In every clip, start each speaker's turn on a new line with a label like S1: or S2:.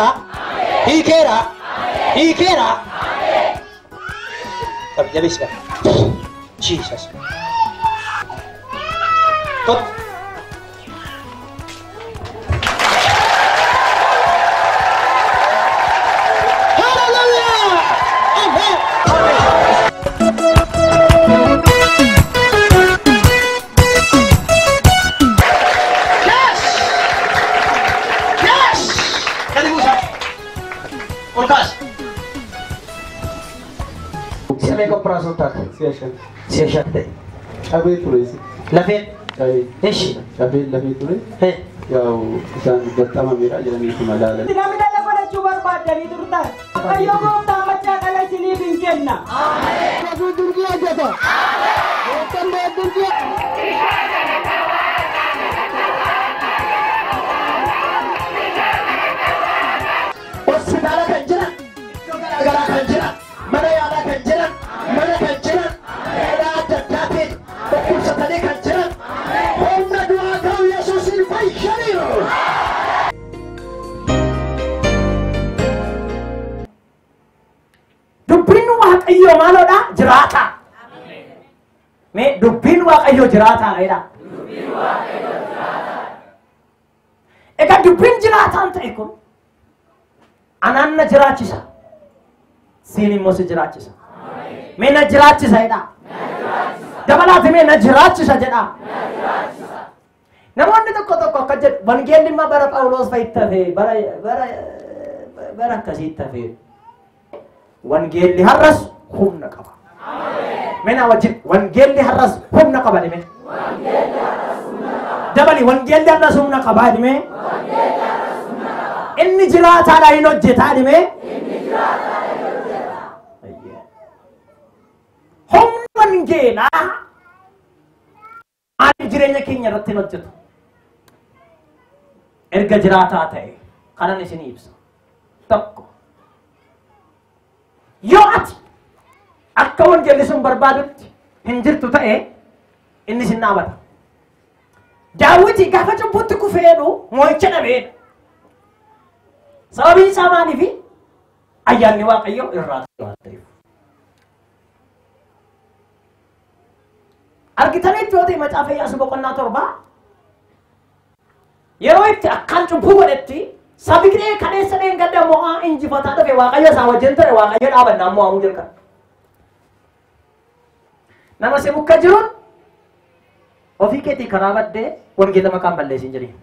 S1: Hiikeera. Hiikeera. Hiikeera. Qabi jabeessi qabi. Jesus. Tot. Hallelujah! Amen. Yes! Yes! Gadi buusaa. Ol kaas. Si'a meeqa operaasyoon taate?
S2: Si'a 5.
S1: Si'a 5 ta'e.
S2: Cabee ture.
S1: Lafeen?
S2: Cabee.
S1: Eshi.
S2: Cabee lafee ture. Yaa'u isaan gaxxamameera jedhaniituma ilaalan.
S3: Namni dhala godhachuu barbaaddanii turtan. Waaqayyo gooftaa machaa dhala isiniif hin kenna.
S4: Yesuus dinqii hojjeta. Gooftaan dinqii.
S1: Hospitaala kan jiran, iddoo garaagaraa kan jiran, mana yaalaa kan jiran, mana kan jiran, hidhaa adda addaatiin dhukkubsatanii kan jiran, humna du'aa ga'u Yesuusiin fayyaniiru. Dubbiin Waaqayyoo maaloodha? Jiraataa. Mee dubbiin Waaqayyoo jiraataa jedha. Egaa dubbiin jiraataan ta'e kun anaan na jiraachisa. Siin immoo si jiraachisa. Mee na jiraachisa jedha. Dabalaati mee na jiraachisa jedha. Namoonni tokko tokko akka jedhu wangeelli immoo bara Phaawulos fa'i itti hafe bara bara bara akkasii itti hafe. Wangeelli har'as humna qaba. Mee na wajjin wangeelli har'as humna qaba dhime. Dabali wangeelli har'as humna qaba dhime. Inni jiraataadha hin hojjetaa dhime. Humni wangeelaa maaliif jireenya keenya irratti hin hojjetu? Erga jiraataa ta'e kanan isinii ibsa. Tokko. Yoo ati akka wangeelli sun barbaadutti hin jirtu ta'e inni sin dhaabata. Daawiti gaafa cubbutti kufeedhu moo'icha dhabeedha. Sababiin isaa maaliifi? Ayyaanni Waaqayyoo irraa waan ta'eef. Argitaniitti yoo ta'e macaafa Iyyaasuu boqonnaa 7 yeroo itti akkaan cubbuu godhetti sabi kaleessa dheengadda mo'aa injifataa dhufe Waaqayyo isaa wajjin ture Waaqayyo dhaabannaan mo'amuu jalqabe. Nama si bukka jiruun ofii keetii karaa baddee wangeela maqaan balleessin jedhee.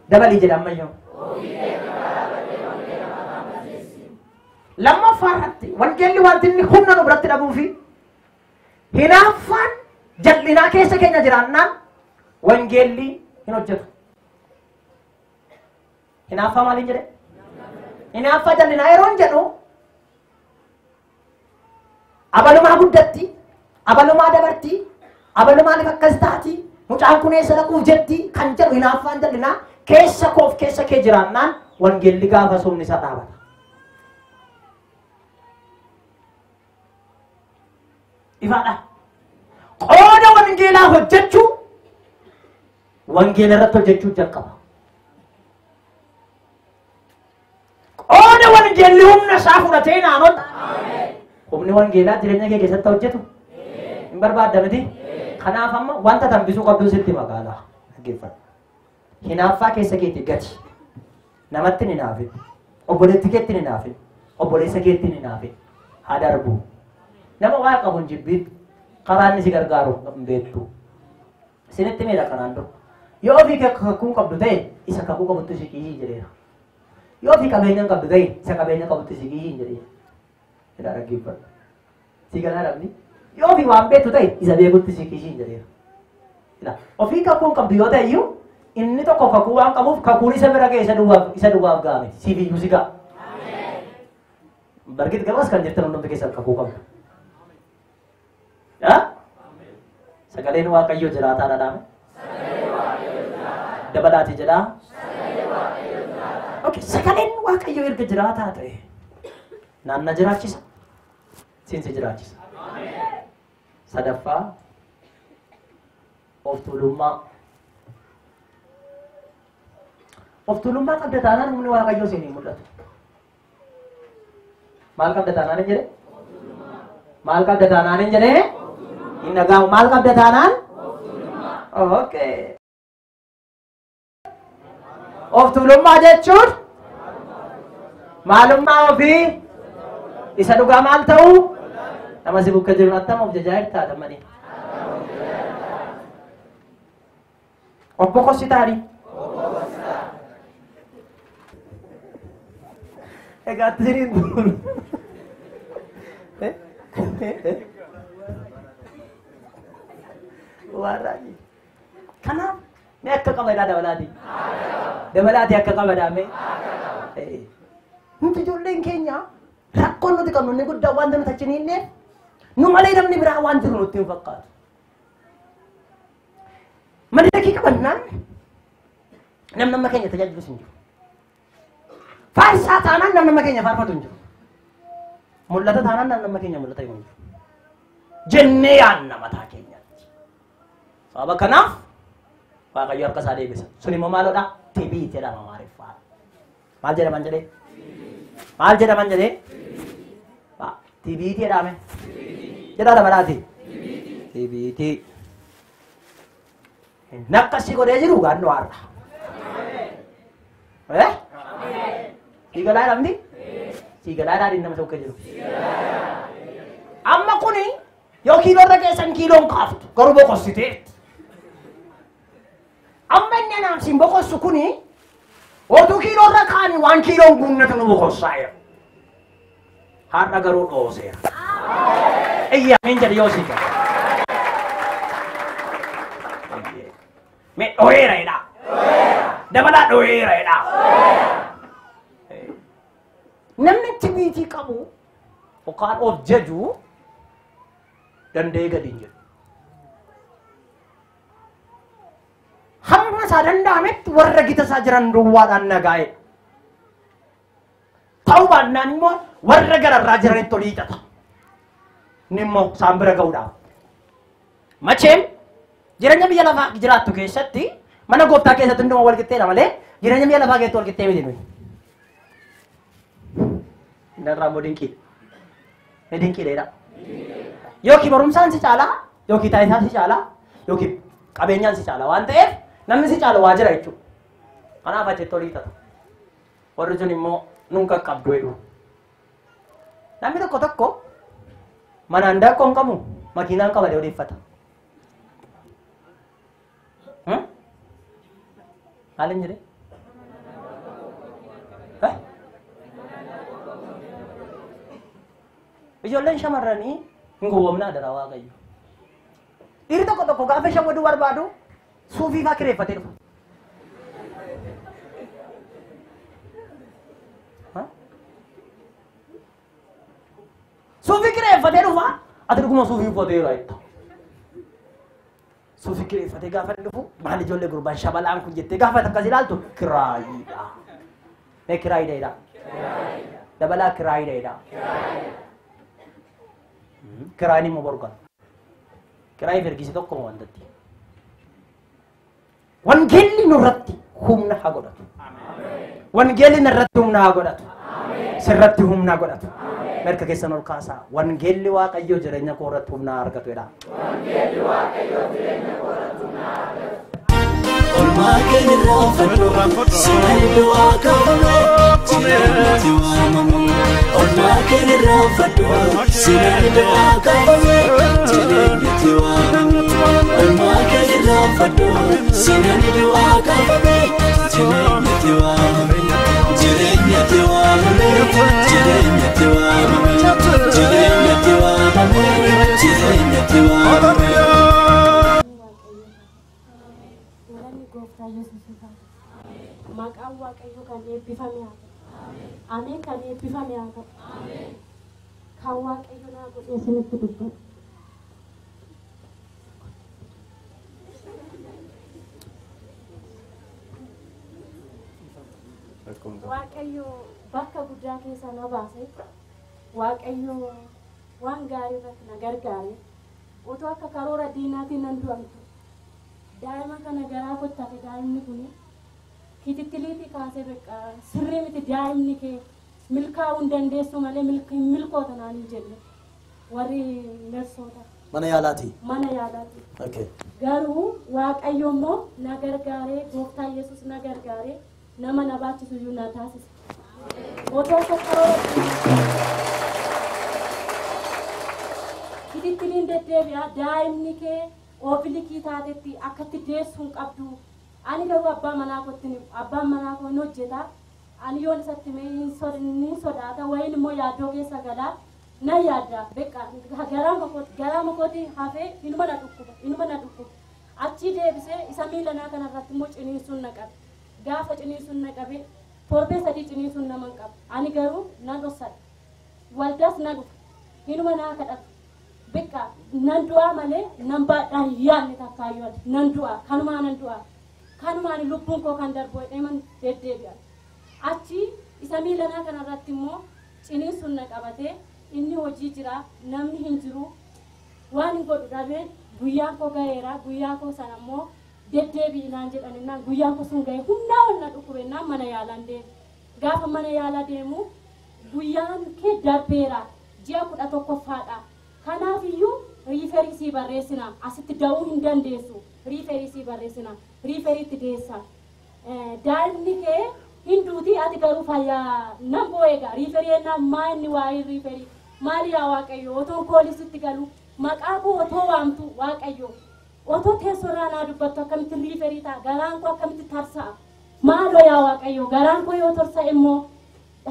S1: Dabalii jedha ammayyuu. Lammaffaa irratti wangeelli wanti inni humna nu biratti dhabuu fi hinaaffaan jal'inaa keessa keenya jiraannaan wangeelli hin hojjetu. Hinaaffaa maaliin jedhe? Hinaaffaa jal'inaa yeroo hin jedhu abalumaa guddatti, abalumaa dabarti, abalumaa maaliif akkas taati, mucaan kun eessa dhaquuf jetti kan jedhu hinaaffaan jal'inaa keessa koof keessa kee jiraannaan wangeelli gaafa humni isaa dhaabata. Ifaadha. Qooda wangeelaa hojjechuu wangeela irratti hojjechuu jalqaba. Qooda wangeelli humna isaa fudhatee naanota. Humni wangeelaa jireenya kee keessatti hojjetu hin barbaadda miti. Kanaaf amma wanta tambisuu qabdu sitti magaalaa dhaggeeffadhu. Hinaaffaa keessa keetti gati. Namatti hin hinaafin. Obboleetti keetti hin hinaafin. Obboleessa keetti hin hinaafin. Haa darbu. Nama waa qabu hin jibbiin karaa inni si gargaaru hin beektu. Isinitti miidha kanaan dura. Yoo ofii kakuu qabdu ta'e isa kakuu qabutti si kiisii jedheera. Yoo ofii qabeenya hin qabdu ta'e isa qabeenya qabutti si kiisii jedheera. Jedhaa dhaggeeffadhu. Si galaa dhabni. Yoo ofii waan beektu ta'e isa beekutti si kiisii jedheera. Ofii kakuu hin qabdu yoo ta'e iyyuu inni tokko kakuu waan qabuuf kakuun isa bira ga'e isa duwwaaf ga'a miti. Siif iyyuu si ga'a. Bargit gabaas kan jirtan hundumti keessan kakuu qabdu. Sagaleen Waaqayyoo jiraataadha dhaame. Dabalaati jedhaa. Okay, sagaleen Waaqayyoo erga jiraataa ta'e naanna jiraachisa. Siin si jiraachisa. Sadaffaa of tuulummaa. Of tuulummaa qabda taanaan humni Waaqayyoo siin hin mul'atu. Maal qabda taanaan hin jedhe? Maal qabda taanaan hin jedhe? Hin dhaga'amu. Maal qabda taanaan? Okay. Of tuulummaa jechuun maalummaa ofii isa dhugaa maal ta'u? Nama si bukkee jiru attam of jajaa jirtaa tammanii. Obbo Kositaari. Egaa tiriin duulu. Warraani. Kanaaf mee akka qabadaa dabalaati. Dabalaati akka qabadaa mee. Nuti ijoolleen keenya rakkoon nuti qabnu inni guddaan wanta nuti achi hin hiinneef nu malee namni biraa waan jiru nutti hin fakkaatu. Madarakii qabannaan namni amma keenya tajaajilus hin jiru. Faarsaa taanaan namni amma keenya faarfatu hin jiru. Mul'ata taanaan namni amma keenya mul'ata hin jiru. Jennee yaadna mataa keenyatti. Sababa kanaaf Waaqayyo harka isaa deebisa. Sun immoo maalodha? Tibii jedhama Amaariffaan. Maal jedhaman jedhee? Maal jedhaman jedhee? Tibiitii jedhame. Jedhaa dabalaati. Tibiitii. Inni akkasii godhee jiru gaannoo har'a. Eh? Siigalaa jedhamti? Siigalaa jedhaan nama tokko jiru. Amma kuni yoo kiiloo irra keessan kiiloon kaaftu garuu boqossiteetti. Amma inni anaaf siin boqossu kuni otuu kiiloo irra kaanii waan kiiloon guunnatu nu boqossaa jira. Har'a garuu dhooseera. Iyya amiin jedhi yoo sii gala. Mee dhoheera jedhaa. Dabalaa dhoheera jedhaa. Namni tibiitii qabu yookaan of jaju danda'ee gadi hin jedhu. Hamma isaa danda'ametti warra gita isaa jiran duwwaadhaan nagaa'e. Ta'uu baannaan immoo warra gararraa jiranitti ol hiixata. Inni immoo isaan bira ga'uudhaaf. Macheem jireenya biyya lafaa jiraattu keessatti mana gooftaa keessatti hunduma wal qixxeedha malee jireenya biyya lafaa keessatti wal qixxee miti nuyi. Inni irraa immoo dinqiidha. Inni dinqiidha. Yookiin barumsaan si caalaa, yookiin taayitaan si caalaa, yookiin qabeenyaan si caalaa waan ta'eef namni si caalu waa jira jechuudha. Kanaaf achitti ol hiixata. Warri sun immoo nun qaqqabdu jedhu. Namni tokko tokko manaan daakkoo hin qabu makiinaan qabatee odeeffata. Maal hin jedhee? Ijoolleen shamarranii hin gowwoomnaa dara Waaqayyo. Dhiirri tokko tokko gaafa shawaduu barbaadu suufii faa kireeffatee dhufa. Suufii kireeffatee dhufa ati dhuguma suufii uffateera jetta. Suufii kireeffatee gaafa dhufu maal ijoollee gurbaan shabalaan kun jettee gaafa akkas ilaaltu kiraayiidha. Mee kiraayiidha jedhaa. Dabalaa kiraayiidha jedhaa. Kiraayiin immoo borgala. Kiraayii ergisi tokko wantatti. Wangeelli nurratti humna haa godhatu. Wangeelli narratti humna haa godhatu. Sirratti humna haa godhatu. Mirga keessan ol kaasaa. Wangeelli Waaqayyoo jireenya koo irratti humna haa argatu jedhaa.
S5: Wangeelli Waaqayyoo jireenya koo irratti humna haa argatu.
S6: Olmaa keenyarraa fadhu sinaan du'aa kaafame jireenyatti waamamu. Olmaa keenyarraa fadhu sinaan du'aa kaafame jireenyatti waamamu. Olmaa keenyarraa fadhu sinaan du'aa kaafame jireenyatti waamamu. Jireenyatti waamamu. Jireenyatti waamamu. Jireenyatti waamamu. Jireenyatti waamamu.
S7: Maqaan Waaqayyoo kan eebbifame haa ta'u. Ameen kan eebbifame haa ta'u. Kan Waaqayyo naa godhe isinitti dubbadha. Waaqayyo bakka guddaa keessa na baase. Waaqayyo waan gaarii irratti na gargaare. Otoo akka karoora diinaatiin nan du'amtu. Daa'ima kana garaa kottafe daa'imni kuni Kitittiliitii kaasee beekaa sirrii miti daa'imni kee milkaa'uu hin dandeessu malee milkoota naan hin jenne warri narsoota.
S8: Mana yaalaati?
S7: Mana yaalaati.
S8: Okay.
S7: Garuu Waaqayyo immoo na gargaaree gooftaa Yesuus na gargaaree nama na baachisu iyyuu na taasise. Otoo akka karoora kitittiliin deddeebi'a daa'imni kee ofilikii taatetti akkatti deessuu hin qabdu. Ani garuu abbaa manaa kootti abbaan manaa koo hin hojjeta. Ani yoon isatti ni sodaata wayin immoo yaaddoo keessa galaa nan yaadda beekaa garaa makooti hafee inuma na dhukkuba inuma na dhukkuba. Achi deebisee isa miila naa kanarratti immoo ciniinsuun na qabe. Gaafa ciniinsuun na qabe torbee 3 ciniinsuun nama hin qabu. Ani garuu nan dhossadha. Waldaas na dhufa. Inuma naa kadhatu. Beekaa nan du'aa malee nan baadhaan yaadne takkaayyoo nan du'aa kanumaa nan du'aa. Kanumaan lubbuun koo kan darbu deeman deddeebi'a. Achi isa miila naa kanarratti immoo ciniinsuun na qabatee inni hojii jira namni hin jiru waan hin godhu dhabee guyyaan koo ga'eera guyyaa koo sana immoo deddeebi'inaan jedhaninnaan guyyaan koo sun ga'e humnaa ol na dhukkubennaan mana yaalaan deemu. Gaafa mana yaalaa deemu guyyaan kee darbeera ji'a 11ffaadha. Kanaaf iyyuu riiferii sii barreessina asitti da'uu hin dandeessu riiferii sii barreessina riiferiitti deessa. Daa'imni kee hin duuti ati garuu fayyaa nan boo'eega riiferii ennaan maa inni waa'ee riiferii maali yaa Waaqayyo otoo poolisitti galu maqaa koo otoo waamtu Waaqayyo otoo teessoorraa naa dubbattu akkamitti riiferii ta'a garaan koo akkamitti tarsa'a maaloo yaa Waaqayyo garaan koo yoo tarsa'e immoo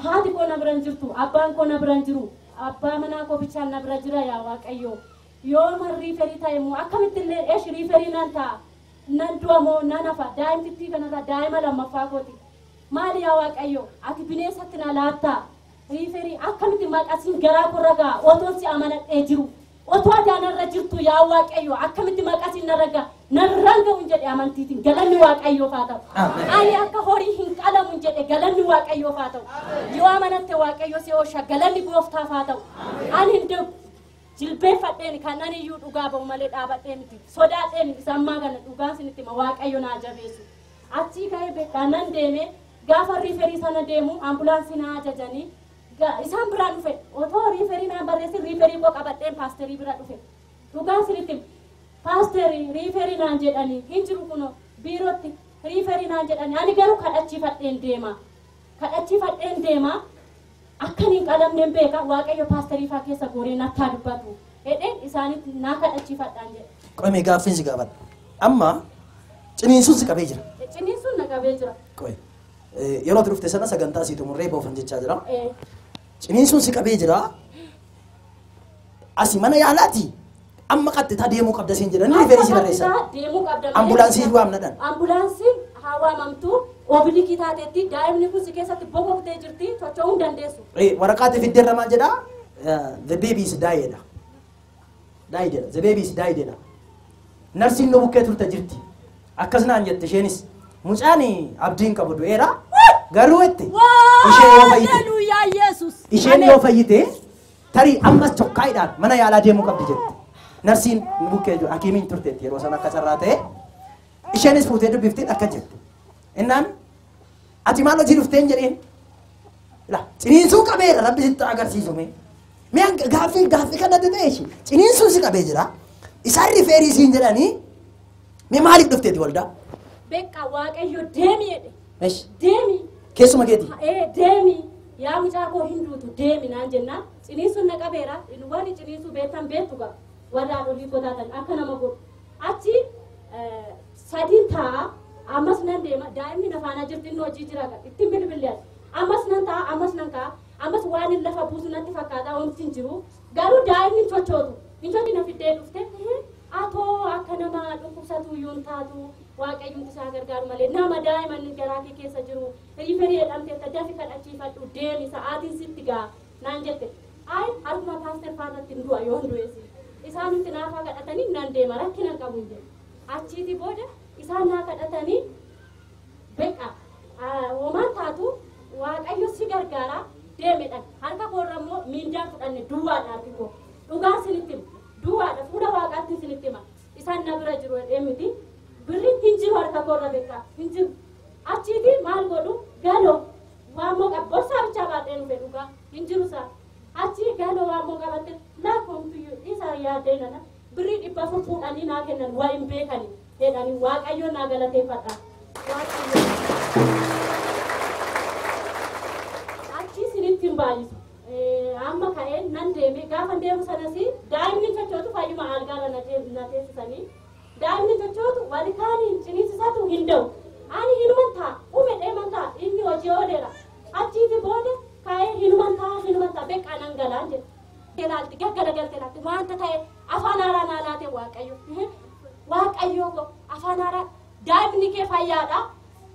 S7: haati koo na bira hin jirtu abbaan koo na bira hin jiru abbaa manaa koo bichaan na bira jira yaa Waaqayyo yoo man riiferii ta'e immoo akkamitti illee eesh riiferii nan ta'a nan du'a moo nan hafa daa'imtittii kanarraa daa'ima lammaffaa kooti. Maali yaa Waaqayyo ati bineensatti na laattaa riiferii akkamitti maqasiin garaa korra ga'a otoon si amanadhee jiru otoo ati anarra jirtu yaa Waaqayyo akkamitti maqasiin narra ga'a narraan ga'u hin jedhe amantiitiin galanni Waaqayyoof haa ta'u. Ani akka horii hin qalamu hin jedhe galanni Waaqayyoof haa ta'u. Yoo amanatte Waaqayyo si oolcha galanni gooftaaf haa ta'u. Ani hin deemu jilbeeffadheen kan ani iyyuu dhugaa ba'u malee dhaabadhee miti sodaadheen isa ammaa kana dhugaan sinitti hima Waaqayyo naa jabeessu. Achii ka'ee beekaa nan deeme. Gaafa riiferii sana deemu ambulaansii na ajajanii isaan biraa dhufe otoo riiferii naan barreessin riiferii koo qabadheen paasterii bira dhufe dhugaan sinitti paasterii riiferii naan jedhanii hin jiru kunoo biirootti riiferii naan jedhanii ani garuu kadhachiifadheen deema akkan hin qalamneen beeka Waaqayyo paasterii faa keessa gooree nattaa dubbatu jedheen isaanitti naa kadhachiifadhaan jedhe.
S8: Qo'amee gaaffiin si gaafadha. Amma ciniinsuun si qabee jira.
S7: Ciniinsuun na qabee jira.
S8: Qo'ee. Yeroo ati dhufte sana sagantaa sii xumurree boofan jechaa jira. Ciniinsuun si qabee jira. Asi mana yaalaati. Amma qaxxitaa deemuu qabda siin jedhanii riiferii si barreessan.
S7: Deemuu qabda.
S8: Ambulaansii waamnadhaan.
S7: Ambulaansiin haa waamamtu obilikii taatetti daa'imni kun si keessatti bokoftee jirti socho'uu hin dandeessu.
S8: Waraqaatti fiddeerra maal jedhaa? The baby is died. Died. The baby is died. Narsiin nu bukkee turte jirti. Akkas naan jette isheenis. Mucaan abdiin qabu du'eera. Garuu itti isheen yoo fayyite. Isheen yoo fayyite tarii ammas chokkaayidhaan mana yaalaa deemuu qabdi jette. Narsiin nu bukkee jiru hakiimiin turteetti yeroo sana akka carraa ta'e isheenis fuutee dubbifteen akka jette. Innaan ati maal hojii dhufteen jedheen la ciniinsuu qabeera rabbi sitti agarsiisu mee. Mee gaaffii kanatti ta'e ishee ciniinsuun si qabee jira. Isaan rifeerii siin jedhanii mee maaliif dhufteeti waldaa?
S7: Beekaa Waaqayyo deemi jedhe. Deemi.
S8: Keessuma keeti?
S7: Deemi. Yaa mucaa koo hin duutu deemi naan jennaan ciniinsuun na qabeera warri ciniinsuu beektan beektu gaa warra haadholii gotaatan akka nama godhu. Achi sadiin taa'a ammas nan deema daa'imni na faana jirti inni hojii jira ittiin bilbilee ammas nan taa'a ammas nan kaa'a ammas waan hin lafa buusu natti fakkaata wanti hin jiru garuu daa'imni hin sochootu hin sochootu na fiddee dhufte atoo akka nama dhukkubsatu iyyuu hin taatu Waaqayyoon isaa gargaaru malee nama daa'ima inni garaa kee keessa jiru riiferii jedhamteetta dafi kadhachiifadhu deemi sa'aatiin sitti ga'a naan jette ayi harkuma paaster faarratti hin du'a yoo hin du'eessi isaanitti naafaa kadhatanii nan deema rakkina hin qabu hin jedhe achiiti booda isaan naa kadhatanii beekaa homaan taatu Waaqayyo si gargaara deemedhaan harka koorra immoo miindaan fudhanne duwwaadha harki koo dhugaan sinitti hima duwwaadha fuula Waaqaatti sinitti hima isaan na bira jiru jedhee miti birri hin jiru harka koorra beekaa hin jiru Achiiti maal godhu galoo waammoo qaba borsaa bichaa baadhee dhufe dhugaa hin jiru isaa. Achi galoo waammoo qabatte lakkoomtuyyuu isa yaaddee nana birrii 400 fuudhanii naa kennan waa hin beekani jedhanii Waaqayyo naa galateeffadha. Achi isinitti hin baay'isu. Amma ka'ee nan deeme gaafa deemu sanas daa'imni sochootu fayyuma algaarra na teessisanii daa'imni sochootu wali kaaniin ciniinsisatu hin da'u. Ani hinuman ta'a ume deeman ta'a inni hojii ooleera. Achiiti booda ka'ee hinuman ta'a beekaa nan galaan jedhe. Ilaalti gaggaragaltee ilaalti wanta ta'e afaan haaraa naa laate Waaqayyo. Waaqayyo ko afaan haaraa daa'imni kee fayyaadha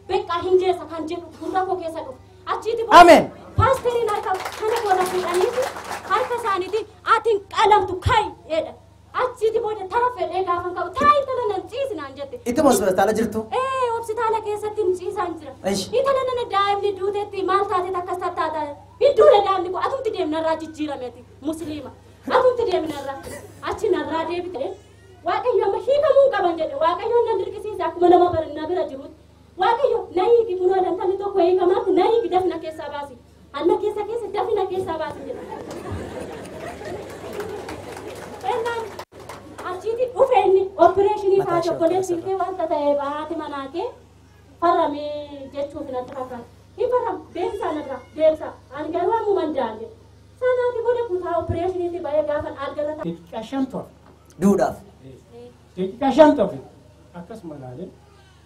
S7: beekaa hin geessa kan jedhu gurra koo keessa dhufu. Achiiti booda.
S8: Ameen.
S7: Paasteriin harka kana booda fuudhaniiti harka isaaniitiin ati hin qalamtu ka'i jedha. Achiiti booda tara fedhee gaafa qabu taayi tana nan ciisinaan jette.
S8: Ittuma hospitaala jirtu?
S7: Ee hospitaala keessatti hin ciisaan jira. Intala nana daa'imni duutetti maal taate akkas tattaata. Hin duule daa'imni kun atumti deemnarraa jijjiirameeti musliima. Atumti deemnarraa achi narraa deebite. Waaqayyo amma hiikamuu hin qaban jedhe Waaqayyo nan dirqisiise akkuma nama na bira jirutti. Waaqayyo na hiiki kunoo dantalli tokko hiikamaatti na hiiki dafna keessaa baasi. Anna keessa keessa dafina keessaa baasi jedha. Ennaan achitti dhufe inni opereeshinii taate obboleessi kee wanta ta'e haati manaa kee farramee jechuuf natti fakkaata. Hin farramu deemsaa narraa deemsaa ani garuu ammuman da'an jedhe. Sanaati booda kutaa opereeshiniitti ba'ee gaafan algarra ta'a.
S9: Daqiiqaa 5 tofe.
S8: Duudhaaf.
S9: Daqiiqaa 5 tofe akkasuma ilaalee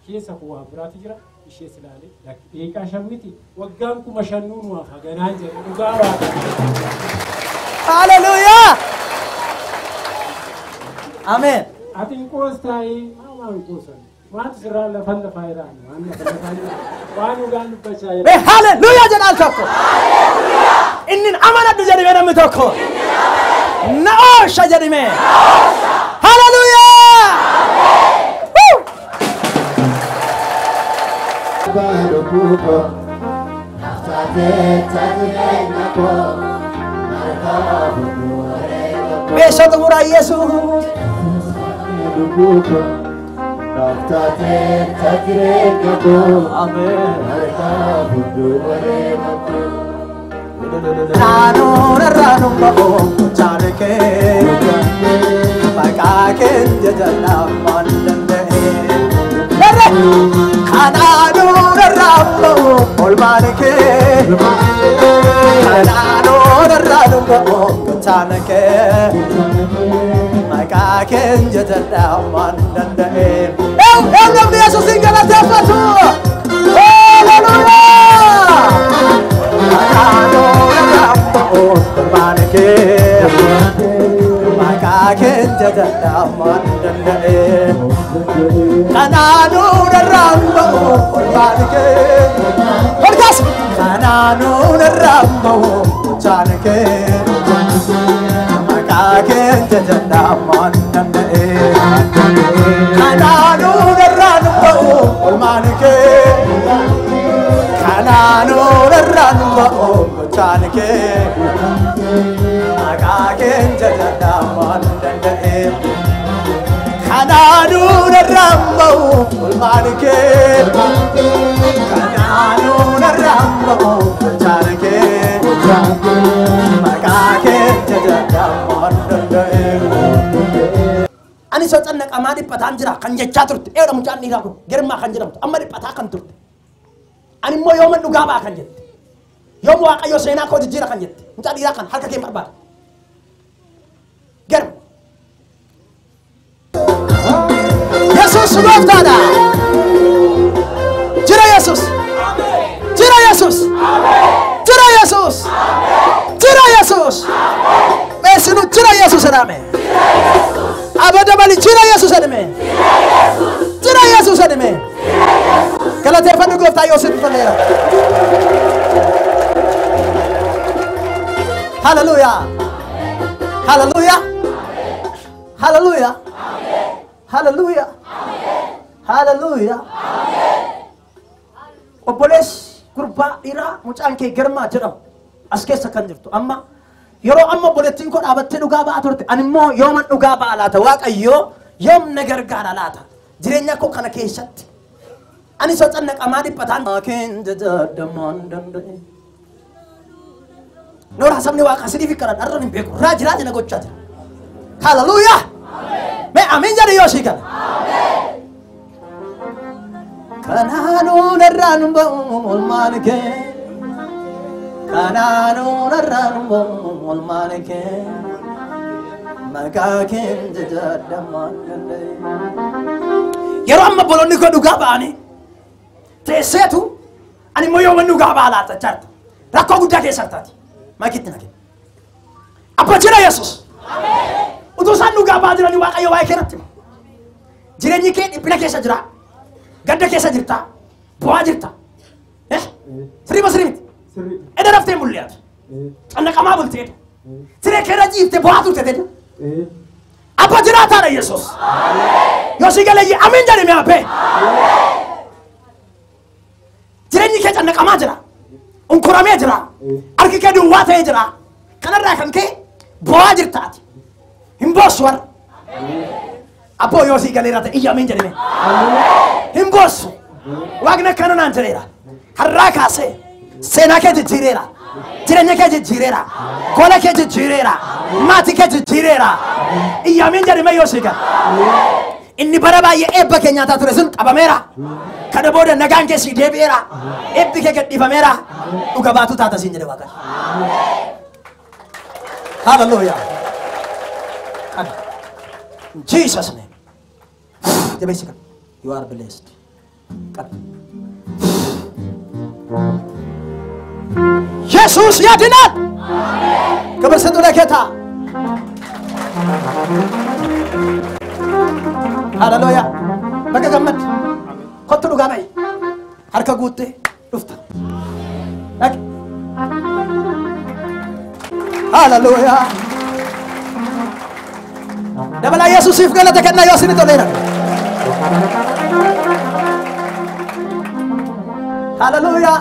S9: keessa koo waa biraatu jira ishees ilaalee daqiiqaa 5 miti waggaan 5,000 nu hafa ganaan jedhe dhugaa waaqa.
S8: Haleluuyaa! Ameen.
S9: Ati hin qoostaayee maa hin qoosan waanti sirraa lafan lafaa jiraan waan lafa lafaa jiraan waan dhugaan dubbachaa
S8: Mee
S9: jiraan.
S8: haleluuyaa jedhaan tokko. Inni amanadhu jedhime namni tokko. Na oosha jedhime. Haleluuyaa! Woo! Meeshaa xumuraa Yesuus. Naannoo narraan ba'oo jaalakee maqaa keenya jalaa danda'ee. Kanaanoo narraan ba'oo olmaan kee. Kanaanoo narraan ba'oo jaalakee maqaa keenya jalaa danda'ee. Eew namni Yesuusin galateeffatu. Haleluuyaa! Kanaanoo narraan ba'oo olmaan kee. Maqaa keenya jalaa danda'ee. Kanaanuu narraan ba'oo olmaan kee. Olkaas! Kanaanuu narraan ba'oo gochaan kee. Maqaa keenya jalaa danda'ee. Kanaanuu narraan ba'oo olmaan kee. Kanaanuu narraan ba'oo gochaan kee. Maqaa keenya jalaa danda'ee. Kanaanuu narraan ba'oo olmaan kee. Kanaanuu narraan ba'oo gochaan kee. Maqaa keenya jalaa danda'ee. Ani socho'an qamaa dhiphataan jira kan jechaa turte. Eedha mucaan dhiiraa kun Girmaa kan jedhamtu amma dhiphataa kan turte. Ani immoo yooman dhugaa ba'a kan jette. Yoom Waaqayyo seenaa koo jijjiira kan jette. Mucaa dhiiraa kan harka kee hin barbaada. Girma. Yesuus gooftaadha. Jira Yesuus. Jira Yesuus. Jira Yesuus. Jira Yesuus. Meesinu jira Yesuus jedhame. Abada bali jira Yesuus jedhame. Jira Yesuus jedhame. Galateeffadhu gooftaa yoo sitti toleera. Haleluuyaa. Haleluuyaa. Haleluuyaa. Haleluuyaa. Haleluuyaa. Obboleessi gurbaa dhiiraa mucaan kee Girmaa jedhamu as keessa kan jirtu amma yeroo amma obboleettiin koo dhaabattee dhugaa ba'aa turte ani immoo yooman dhugaa ba'a laata Waaqayyoo yoom na gargaara laata jireenya koo kana keessatti Ani socanna qamaa dhiphataan danda'e. Noora sabni waaqa sidiif karan arran hin beeku. Raaji raaji na gochaa jira. Hallelujah. Mee amiin jedhi yoo sii kana. Kanaanuu narraan ba'u olmaan kee. Kanaanuu narraan ba'u olmaan kee. Maqaa keen jajadamaan danda'e. Yeroo amma bolonni koo dhugaa ba'anii teesseetu ani immoo yoo manni dhugaa ba'a laata jaarta. Rakkoo guddaa keessa taati. Maakitti na kenna. Abba jira Yesuus. Utuu isaan dhugaa ba'aa jiranii Waaqayyo waa'ee kee irratti hima. Jireenyi kee dhiphina keessa jira. Gadda keessa jirta. Bu'aa jirta. Sirrii moo sirrii miti? Edda raftee mul'atu. Cannaqamaa bulteedha. Siree kee irra ciiftee bu'aa turte teedha. Abba jiraataadha Yesuus. Yoo si galee amiin jedhi mee abbee. Jireenyi kee cannaqamaa jira. Unkuramee jira. Harki kee duwwaa ta'ee jira. Kanarraa kan ka'e bu'aa jirta ati. Hin boossu warra. Abboo yoo sii galeera ta'e iyya amiin jedhi mee. Hin boossu. Waaqni akkana naan jedheera. Har'aa kaasee seenaa kee jijjiireera. Jireenya kee jijjiireera. Gola kee jijjiireera. Maatii kee jijjiireera. Iyya amiin jedhi mee yoo sii gale. Inni bara baay'ee eebba kee nyaataa ture sun qabameera. Kana booda nagaan kee sii deebi'eera. Eebbi kee gadhiifameera. Dhuga baatu taata siin jedhe Waaqayyo. Hallelujah. In Jesus name. Jabeessi qabi. You are blessed. Qabi. Yesuus ያድናል። ክብር ስጡ ለጌታ። Hallelujah. Bakka gammad. Kottu dhugaa ba'i. Harka guuttee dhufta. Dhaqi. Hallelujah. Dabalaa Yesuusiif galata kennaa yoo isin toleera. Hallelujah.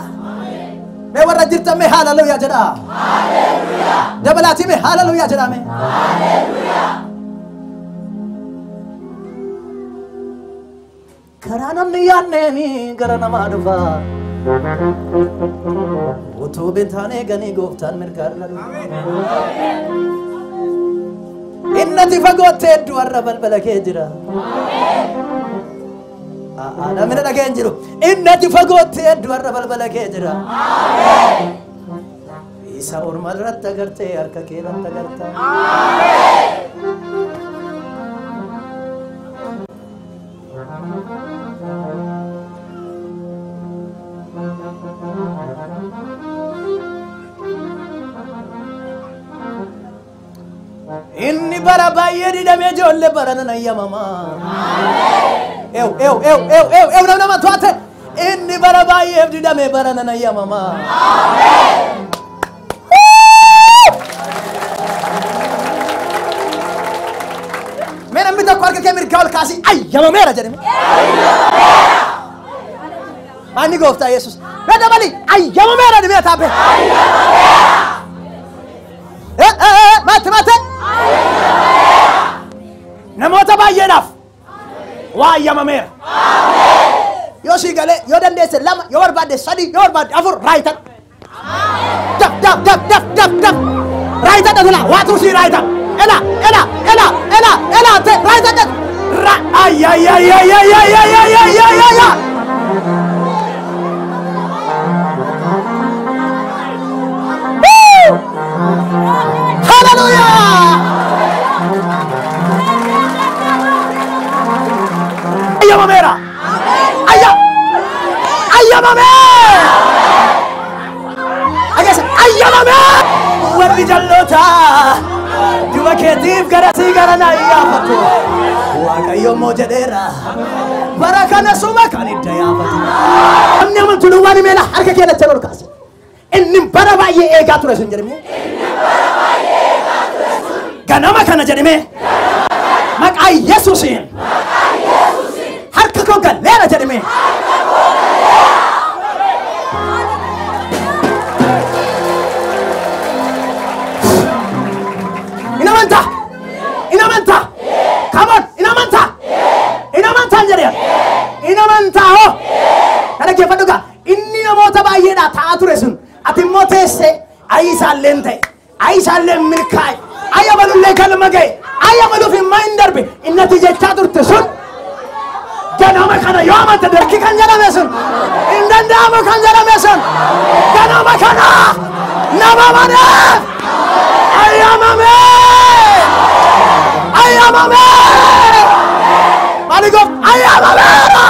S8: Mee warra jirtan mee hallelujah jedhaa. Dabalaatii mee hallelujah jedhaa mee. Karaa namni yaadneeni gara namaa dhufa. Utuu bintaan eeganii gooftaan mirgaarra dhufa. Innati fagoottee hedduu har'a balbala kee jira. Namni dhageen jiru. Innati fagoottee hedduu har'a balbala kee jira. Isa orma irratti agartee harka kee irratti agarta. Inni bara baay'ee didamee ijoollee bara nan ayyamama. Ew ew ew ew ew ew nama to'ate. Inni bara baay'eef didamee bara nan ayyamama. Mee namni tokko harka kee mirgaa ol kaasii ayyamameera jedhame. Maanni gooftaa Yesuus. Mee dabali ayyamameera dhibee taaphe. Maatti maatti. Namoota baay'eedhaaf waa ayyamameera. Yoo sii galee yoo dandeesse lama yoo barbaadde sadi yoo barbaadde afur raayitan. Daf daf daf daf daf daf. Raayitan dha tolaa waatu sii raayitan. Ela ela ela ela ela te raayitan dha. Ra ay ay ay ay ay ay ay ay ay ay ay ay. Hallelujah. Ayyamameera. Ayya. Ayyamameera. Ageessa ayyamameera. Warri jalloota duba keetiif gara sii gara na yaafatu. Waaqayyo immoo jedheera. Bara kana suma kan idda yaafatu. Namni amantu duwwaan himeela harka kee lachan ol kaase. Inni bara baay'ee eegaa ture sun jedhame. Ganama kana jedhame. Maqaa Yesuusiin. Harka koo galeera jedhame. In amantaa. In amantaa. Come on. In amantaa. In amantaa jedhee. In amantaa hoo. Dhaggeeffadhu gaa inni namoota baay'eedhaa taa'aa ture sun ati immoo teesse ayi isaallee ta'e ayi isaallee milkaa'e ayi abalullee galma ga'e ayi abaluuf himmaa hin darbe inni ati jechaa turte sun ganama kana yoo amante darki kan jedhame sun hin danda'amu kan jedhame sun ganama kana nama maneef ayyamame ayyamame maaliif ayyamameera.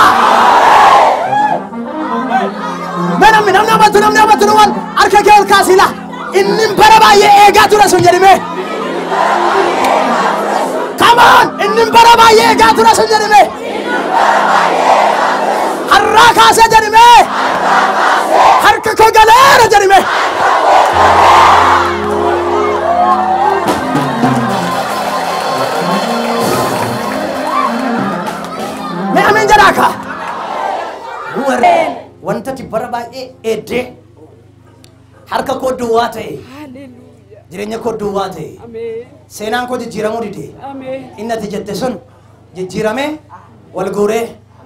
S8: Namni namni amantu namni amantu waan harka kee ol kaasila inni bara baay'ee eegaa ture sun jedhame. Come on, inni bara baay'ee eegaa ture sun jedhame. Har'aa kaasee jedhame. Harka koo galeera jedhame. Mee amiin jedhaa kaa. Wanta ati bara baay'ee eeddee harka koo duwwaa ta'e jireenya koo duwwaa ta'e seenaan koo jijjiiramuu dide inni ati jette sun jijjiiramee wal guuree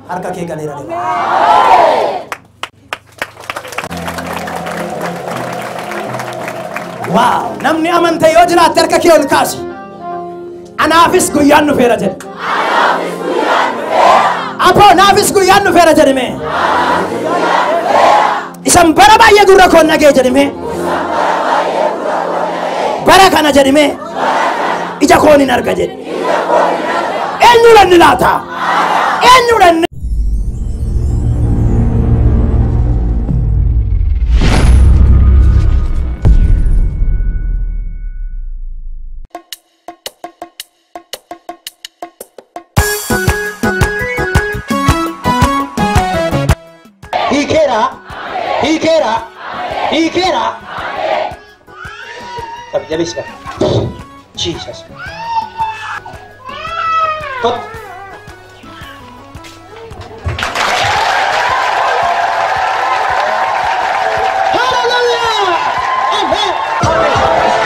S8: harka kee galeera deema. Waaw namni amante yoo jiraatte harka kee ol kaasi. Anaafis guyyaan dhufeera jedhe. Aboo naafis guyyaan dhufeera jedhame. Isan bara baay'ee gurra koon dhagee jedhame. Bara kana jedhame. Ija koon hin arga jedhe. Eenyuudha inni laata? Eenyuudha inni?
S1: Hiikeera. Hiikeera. Hiikeera. Qabi jabeessi qabi. Jesus. Tot. Hallelujah! Amen.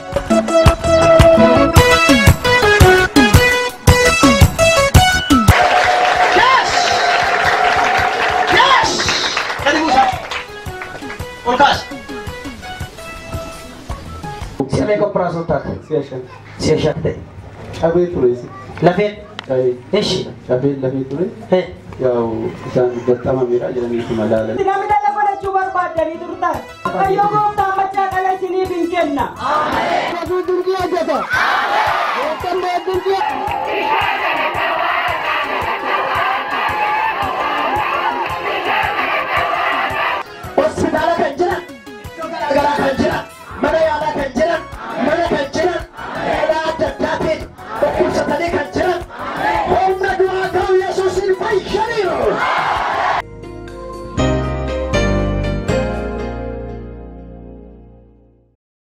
S1: Yes! Yes! Gadi buusaa. Ol kaasi. Si'a meeqa operaasoo taate?
S2: Si'a shan.
S1: Si'a shan ta'e.
S2: Cabee ture.
S1: Lafeen?
S2: Cabee.
S1: Eshi.
S2: Cabee lafee ture. Yaa'u isaan gaxxamameera jedhaniituma ilaalan.
S3: Namni dhala godhachuu barbaaddanii turtan. Waaqayyo gooftaan machaa dhala isiniif hin kenna.
S4: Yesuus dinqii hojjeta. Gooftaan dinqii.
S1: Hospitaala kan jiran, iddoo garaagaraa kan jiran, mana yaalaa kan jiran, mana kan jiran, balaa adda addaatiin dhukkubsatanii kan jiran, humna du'aa ta'u Yesuusiin fayyaniiru.